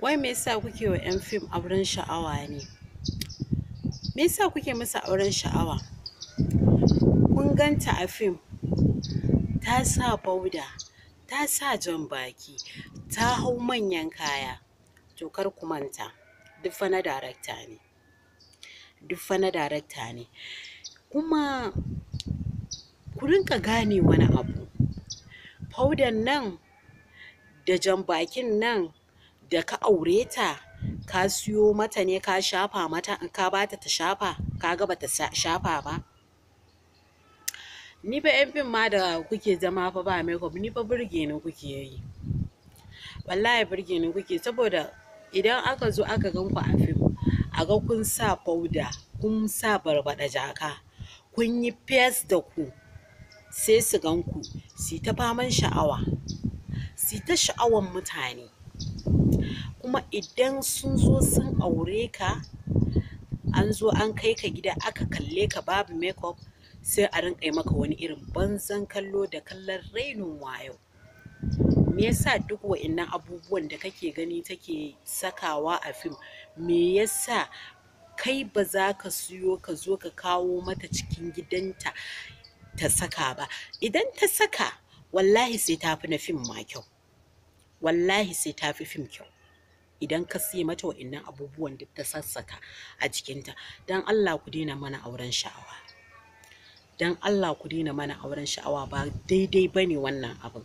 Wai me yasa kuke wa 'yan fim auren sha'awa ne? Me yasa kuke musu auren sha'awa? Kun ganta a fim, ta sa powder, ta sa jan baki, ta hau manyan kaya. To kar ku manta, duk fa na darakta ne. Duk fa na darakta ne. Kuma ku rinƙa gane wani abu. Powder nan da jan bakin nan da ka aure ta, ka siyo mata ne ka shafa mata, ka ba ta ta shafa, ka ga bata shafa ba. Ni fa 'yan fim ma da kuke zama fa ba makeup, ni fa burge ni kuke yi. Wallahi burge ni kuke, saboda idan aka zo aka gan ku a fim, a ga kun sa powder, kun sa barbaɗa jaka, kun yi fes da ku, sai su gan ku, su ta faman sha'awa, su ta sha'awan mutane. Kuma idan sun zo sun aure ka, an zo an kai ka gida aka kalle ka babu makeup, sai a rinƙa yi maka wani irin banzan kallo da kallon rainin wayo. Me yasa duk wa'innan abubuwan da kake gani take sakawa a fim, me yasa kai ba za ka siyo ka zo ka kawo mata cikin gidanta ta saka ba? Idan ta saka, wallahi sai ta fi na fim ma kyau. Wallahi sai ta fi fim kyau. Idan ka siya mata wa'innan abubuwan da ta sassaka a jikinta. Don Allah ku daina mana auren sha'awa. Don Allah ku daina mana auren sha'awa, ba daidai ba ne wannan abun.